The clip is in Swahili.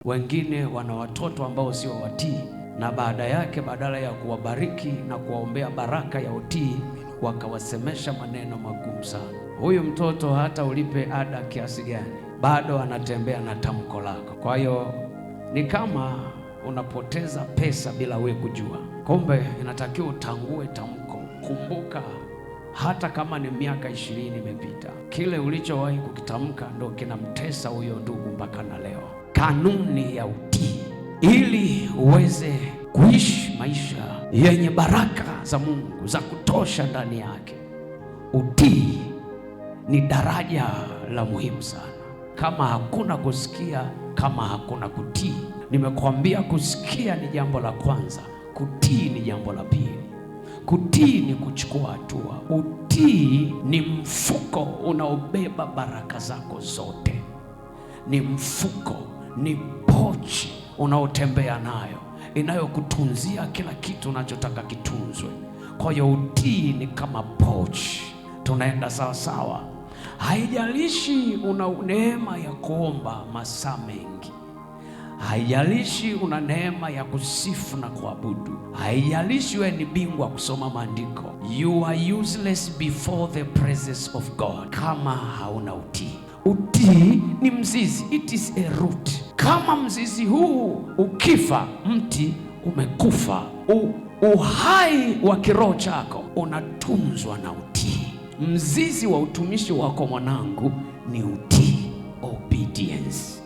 Wengine wana watoto ambao sio watii, na baada yake badala ya kuwabariki na kuwaombea baraka ya utii, wakawasemesha maneno magumu sana. Huyu mtoto hata ulipe ada kiasi gani, bado anatembea na tamko lako. Kwa hiyo ni kama unapoteza pesa bila we kujua. Kumbe inatakiwa utangue tamko. Kumbuka, hata kama ni miaka 20 imepita, kile ulichowahi kukitamka ndo kinamtesa huyo ndugu mpaka na leo. Kanuni ya utii, ili uweze kuishi maisha yenye baraka za Mungu za kutosha ndani yake. Utii ni daraja la muhimu sana. Kama hakuna kusikia, kama hakuna kutii, nimekuambia kusikia ni jambo la kwanza, kutii ni jambo la pili. Kutii ni kuchukua hatua. Utii ni mfuko unaobeba baraka zako zote, ni mfuko, ni pochi unaotembea nayo inayokutunzia kila kitu unachotaka kitunzwe. Kwa hiyo utii ni kama pochi, tunaenda sawa sawa. Haijalishi una neema ya kuomba masaa mengi, haijalishi una neema ya kusifu na kuabudu, haijalishi wewe ni bingwa kusoma maandiko, you are useless before the presence of God kama hauna utii. Utii ni mzizi, it is a root. Kama mzizi huu ukifa, mti umekufa. Uhai wa kiroho chako unatunzwa na utii. Mzizi wa utumishi wako mwanangu ni utii, obedience.